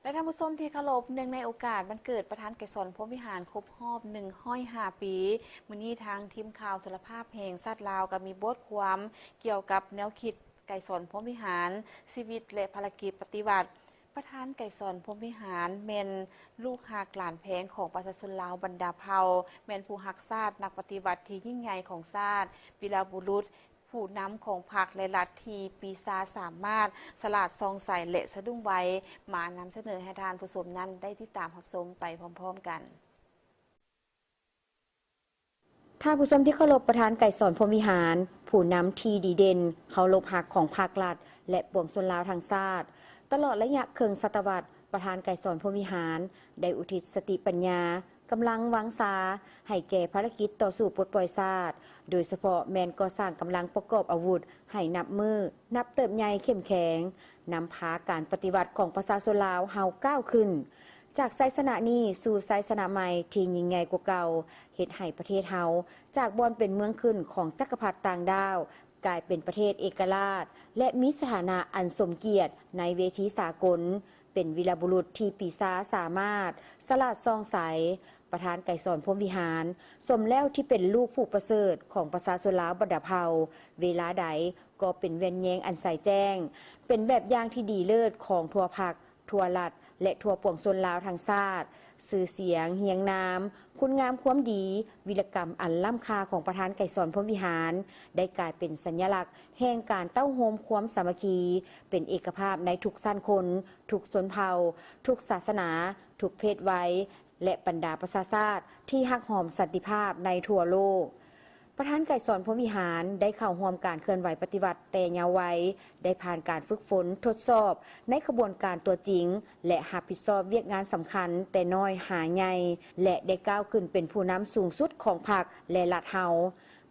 ແລະ ທ່ານຜູ້ຊົມທີ່ເຄົາລົບ, ເນື່ອງໃນໂອກາດວັນເກີດປະທານໄກສອນ ພົມວິຫານ ຄົບຮອບ ໜຶ່ງຮ້ອຍຫ້າ ປີ, ມື້ນີ້ທາງທີມຂ່າວໂທລະພາບແຫ່ງຊາດລາວ ກໍມີບົດຄວາມກ່ຽວກັບແນວຄິດໄກສອນ ພົມວິຫານ, ຊີວິດ ແລະ ພາລະກິດປະຕິວັດ. ປະທານໄກສອນ ພົມວິຫານ ແມ່ນລູກຮັກຫຼານແພງຂອງປະຊາຊົນລາວບັນດາເຜົ່າ, ແມ່ນຜູ້ຮັກຊາດ, ນັກປະຕິວັດທີ່ຍິ່ງໃຫຍ່ຂອງຊາດ, ວີລະບຸລຸດ, ຜູ້ນຳຂອງພັກ ແລະ ລັດທີ່ປີຊາສາມາດ, ສະຫຼາດສ່ອງໃສ ແລະ ສະດຸ້ງໄວ. ມານຳສະເໜີໃຫ້ທ່ານຜູ້ຊົມນັ້ນໄດ້ຕິດຕາມຮັບຊົມໄປພ້ອມໆກັນ. ທ່ານຜູ້ຊົມທີ່ເຄົາລົບ, ປະທານໄກສອນ ພົມວິຫານ ຜູ້ນຳທີ່ດີເດັ່ນ, ເຄົາລົບຮັກຂອງພັກລັດ ແລະ ປວງຊົນລາວທັງຊາດ. ຕະຫຼອດໄລຍະເຄິ່ງສະຕະວັດ, ປະທານໄກສອນ ພົມວິຫານ ໄດ້ອຸທິດສະຕິປັນຍາ, ກຳລັງວັງຊາໃຫ້ແກ່ພາລະກິດຕໍ່ສູ້ປົດປ່ອຍຊາດ, ໂດຍສະເພາະແມ່ນກໍ່ສ້າງກຳລັງປະກອບອາວຸດໃຫ້ນັບມື້ນັບເຕີບໃຫຍ່ເຂັ້ມແຂງ, ນຳພາການປະຕິວັດຂອງປະຊາຊົນລາວເຮົາກ້າວຂຶ້ນ ຈາກໄຊຊະນະນີ້ສູ່ໄຊຊະນະໃໝ່ທີ່ຍິ່ງໃຫຍ່ກວ່າເກົ່າ, ເຮັດໃຫ້ປະເທດເຮົາຈາກບ່ອນເປັນເມືອງຂຶ້ນຂອງຈັກກະພັດຕ່າງດ້າວ ກາຍເປັນປະເທດເອກະລາດ ແລະ ມີສະຖານະອັນສົມກຽດໃນເວທີສາກົນ, ເປັນວີລະບຸລຸດທີ່ປີຊາສາມາດ, ສະຫຼາດສ່ອງໃສ. ປະທານໄກສອນ ພົມວິຫານ ສົມແລ້ວທີ່ເປັນລູກຜູ້ປະເສີດຂອງປະຊາຊົນລາວບັນດາເຜົ່າ, ເວລາໃດກໍເປັນແວ່ນແຍງອັນໃສແຈ້ງ, ເປັນແບບຢ່າງທີ່ດີເລີດຂອງທົ່ວພັກ, ທົ່ວລັດ ແລະ ທົ່ວປວງຊົນລາວທັງຊາດ. ຊື່ສຽງ, ຮຽງນາມ, ຄຸນງາມຄວາມດີ, ວິລະກຳອັນລ້ຳຄ່າຂອງປະທານໄກສອນ ພົມວິຫານ ໄດ້ກາຍເປັນສັນຍະລັກແຫ່ງການເຕົ້າໂຮມຄວາມສາມັກຄີ, ເປັນເອກະພາບໃນທຸກຊັ້ນຄົນ, ທຸກຊົນເຜົ່າ, ທຸກສາສະໜາ, ທຸກເພດໄວ ແລະ ບັນດາປະຊາຊາດທີ່ຮັກຫອມສັນຕິພາບໃນທົ່ວໂລກ. ປະທານໄກສອນ ພົມວິຫານ ໄດ້ເຂົ້າຮ່ວມການເຄື່ອນໄຫວປະຕິວັດແຕ່ເຍົາໄວ, ໄດ້ຜ່ານການຝຶກຝົນທົດສອບໃນຂະບວນການຕົວຈິງ ແລະ ຮັບຜິດຊອບວຽກງານສຳຄັນແຕ່ນ້ອຍຫາໃຫຍ່ ແລະ ໄດ້ກ້າວຂຶ້ນເປັນຜູ້ນຳສູງສຸດຂອງພັກ ແລະ ລັດເຮົາ.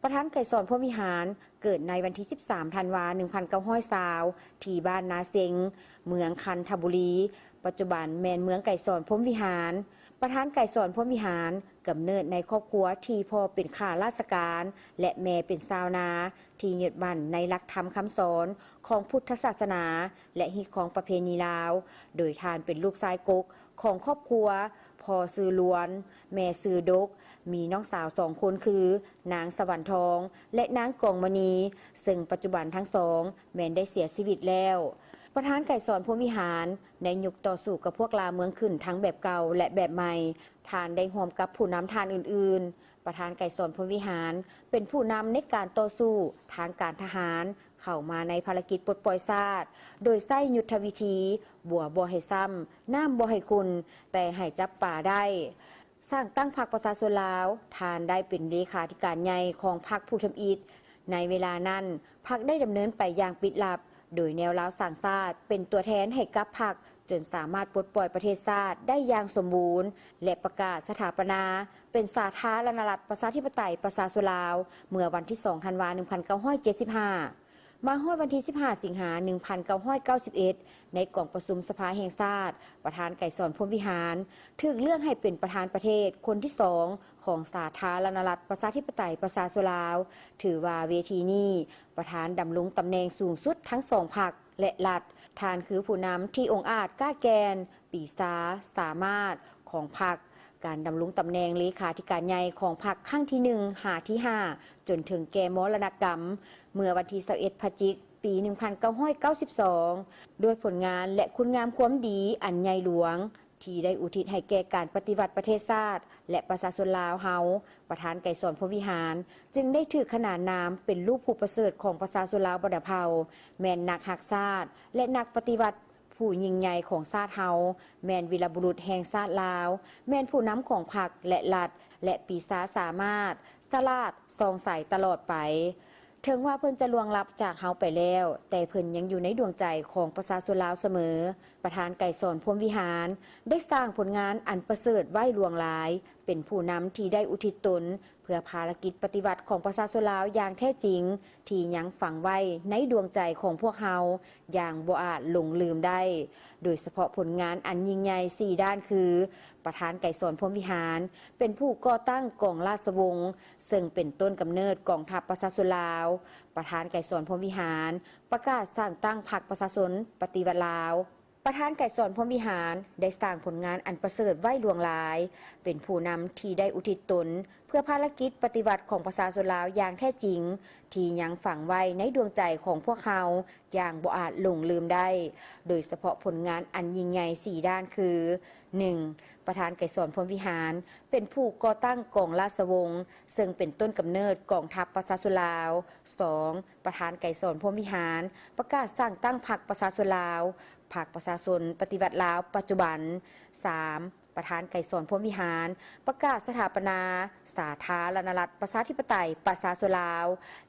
ປະທານໄກສອນ ພົມວິຫານ ເກີດໃນວັນທີສິບສາມ ທັນວາ ໜຶ່ງພັນເກົ້າຮ້ອຍຊາວ ທີ່ບ້ານນາເຊັງ, ເມືອງຄັນທະບູລີ, ປັດຈຸບັນແມ່ນເມືອງໄກສອນ ພົມວິຫານ. ປະທານໄກສອນ ພົມວິຫານ ກຳເນີດໃນຄອບຄົວທີ່ພໍ່ເປັນຂ້າລາຊະການ ແລະ ແມ່ເປັນຊາວນາ ທີ່ຍຶດໝັ້ນໃນຫຼັກທຳຄຳສອນຂອງພຸດທະສາສະໜາ ແລະ ຮີດຄອງປະເພນີລາວ, ໂດຍທ່ານເປັນລູກຊາຍກົກຂອງຄອບຄົວ, ພໍ່ຊື່ລວນ, ແມ່ຊື່ດົກ, ມີນ້ອງສາວສອງຄົນຄື ນາງສະຫວັນທອງ ແລະ ນາງກອງມະນີ, ເຊິ່ງປັດຈຸບັນທັງສອງແມ່ນໄດ້ເສຍຊີວິດແລ້ວ. ປະທານໄກສອນ ພົມວິຫານ ໃນຍຸກຕໍ່ສູ້ກັບພວກລ່າເມືອງຂຶ້ນທັງແບບເກົ່າ ແລະ ແບບໃໝ່, ທ່ານໄດ້ຮ່ວມກັບຜູ້ນຳທ່ານອື່ນໆ. ປະທານໄກສອນ ພົມວິຫານ ເປັນຜູ້ນຳໃນການຕໍ່ສູ້ທາງການທະຫານ ເຂົ້າມາໃນພາລະກິດປົດປ່ອຍຊາດ ໂດຍໃຊ້ຍຸດທະວິທີ ບົວບໍ່ໃຫ້ຊ້ຳ, ນ້ຳບໍ່ໃຫ້ຂຸ່ນ, ແຕ່ໃຫ້ຈັບປາໄດ້. ສ້າງຕັ້ງພັກປະຊາຊົນລາວ, ທ່ານໄດ້ເປັນເລຂາທິການໃຫຍ່ຂອງພັກຜູ້ທຳອິດ. ໃນເວລານັ້ນ, ພັກໄດ້ດຳເນີນໄປຢ່າງປິດລັບ, ໂດຍແນວລາວສ້າງຊາດເປັນຕົວແທນໃຫ້ກັບພັກ, ຈົນສາມາດປົດປ່ອຍປະເທດຊາດໄດ້ຢ່າງສົມບູນ ແລະ ປະກາດສະຖາປະນາເປັນສາທາລະນະລັດ ປະຊາທິປະໄຕ ປະຊາຊົນລາວ ເມື່ອວັນທີສອງ ທັນວາ ໜຶ່ງພັນເກົ້າຮ້ອຍເຈັດສິບຫ້າ. ມາຮອດວັນທີສິບຫ້າ ສິງຫາ ໜຶ່ງພັນເກົ້າຮ້ອຍເກົ້າສິບເອັດ ໃນກອງປະຊຸມສະພາແຫ່ງຊາດ, ປະທານໄກສອນ ພົມວິຫານ ຖືກເລືອກໃຫ້ເປັນປະທານປະເທດຄົນທີສອງຂອງສາທາລະນະລັດ ປະຊາທິປະໄຕ ປະຊາຊົນລາວ. ຖືວ່າເວທີນີ້ ປະທານດຳລົງຕຳແໜ່ງສູງສຸດທັງສອງພັກ ແລະ ລັດ. ທ່ານຄືຜູ້ນຳທີ່ອົງອາດກ້າແກ່ນ, ປີຊາ, ສາມາດຂອງພັກ. ການດຳລົງຕຳແໜ່ງເລຂາທິການໃຫຍ່ຂອງພັກຄັ້ງທີໜຶ່ງຫາທີຫ້າ ຈົນເຖິງແກ່ມໍລະນະກຳ ເມື່ອວັນທີຊາວເອັດ ພະຈິກ ປີໜຶ່ງພັນເກົ້າຮ້ອຍເກົ້າສິບສອງ ດ້ວຍຜົນງານ ແລະ ຄຸນງາມຄວາມດີອັນໃຫຍ່ຫຼວງ ທີ່ໄດ້ອຸທິດໃຫ້ແກ່ການປະຕິວັດປະເທດຊາດ ແລະ ປະຊາຊົນລາວເຮົາ, ປະທານໄກສອນ ພົມວິຫານ ຈຶ່ງໄດ້ຖືກຂນານນາມເປັນລູກຜູ້ປະເສີດຂອງປະຊາຊົນລາວບັນດາເຜົ່າ, ແມ່ນນັກຮັກຊາດ ແລະ ນັກປະຕິວັດ ຜູ້ຍິ່ງໃຫຍ່ຂອງຊາດເຮົາ, ແມ່ນວີລະບຸລຸດແຫ່ງຊາດລາວ, ແມ່ນຜູ້ນຳຂອງພັກ ແລະ ລັດ, ແລະ ປີຊາສາມາດ, ສະຫຼາດ, ສ່ອງໃສຕະຫຼອດໄປ. ເຖິງວ່າເພິ່ນຈະລ່ວງລັບຈາກເຮົາໄປແລ້ວ, ແຕ່ເພິ່ນຍັງຢູ່ໃນດວງໃຈຂອງປະຊາຊົນລາວສະເໝີ. ປະທານໄກສອນ ພົມວິຫານ ໄດ້ສ້າງຜົນງານອັນປະເສີດໄວ້ຫຼວງຫຼາຍ, ເປັນຜູ້ນຳທີ່ໄດ້ອຸທິດຕົນ ເພື່ອພາລະກິດປະຕິວັດຂອງປະຊາຊົນລາວຢ່າງແທ້ຈິງ ທີ່ຍັງຝັງໄວ້ໃນດວງໃຈຂອງພວກເຮົາຢ່າງບໍ່ອາດຫຼົງລືມໄດ້, ໂດຍສະເພາະຜົນງານອັນຍິ່ງໃຫຍ່ສີ່ດ້ານຄື ປະທານໄກສອນ ພົມວິຫານ ເປັນຜູ້ກໍ່ຕັ້ງກອງລາຊະວົງ ເຊິ່ງເປັນຕົ້ນກຳເນີດກອງທັບປະຊາຊົນລາວ, ປະທານໄກສອນ ພົມວິຫານ ປະກາດສ້າງຕັ້ງພັກປະຊາຊົນປະຕິວັດລາວ, ປະທານໄກສອນ ພົມວິຫານ ໄດ້ສ້າງຜົນງານອັນປະເສີດໄວ້ຫຼວງຫຼາຍ, ເປັນຜູ້ນຳທີ່ໄດ້ອຸທິດຕົນເພື່ອພາລະກິດປະຕິວັດຂອງປະຊາຊົນລາວຢ່າງແທ້ຈິງ, ທີ່ຍັງຝັງໄວ້ໃນດວງໃຈຂອງພວກເຮົາຢ່າງບໍ່ອາດຫຼົງລືມໄດ້, ໂດຍສະເພາະຜົນງານອັນຍິ່ງໃຫຍ່ສີ່ດ້ານຄື ໜຶ່ງ ປະທານໄກສອນ ພົມວິຫານ ເປັນຜູ້ກໍ່ຕັ້ງກອງລາຊະວົງ ເຊິ່ງເປັນຕົ້ນກຳເນີດກອງທັບປະຊາຊົນລາວ, ສອງ ປະທານໄກສອນ ພົມວິຫານ ປະກາດສ້າງຕັ້ງພັກປະຊາຊົນລາວ, ພັກປະຊາຊົນປະຕິວັດລາວປັດຈຸບັນ, ສາມ ປະທານໄກສອນ ພົມວິຫານ ປະກາດສະຖາປະນາສາທາລະນະລັດ ປະຊາທິປະໄຕ ປະຊາຊົນລາວ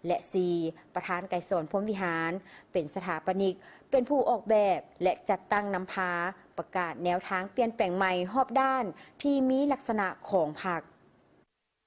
ແລະ ສີ່ ປະທານໄກສອນ ພົມວິຫານ ເປັນສະຖາປະນິກ, ເປັນຜູ້ອອກແບບ ແລະ ຈັດຕັ້ງນຳພາ ປະກາດແນວທາງປ່ຽນແປງໃໝ່ຮອບດ້ານທີ່ມີລັກສະນະຂອງພັກ.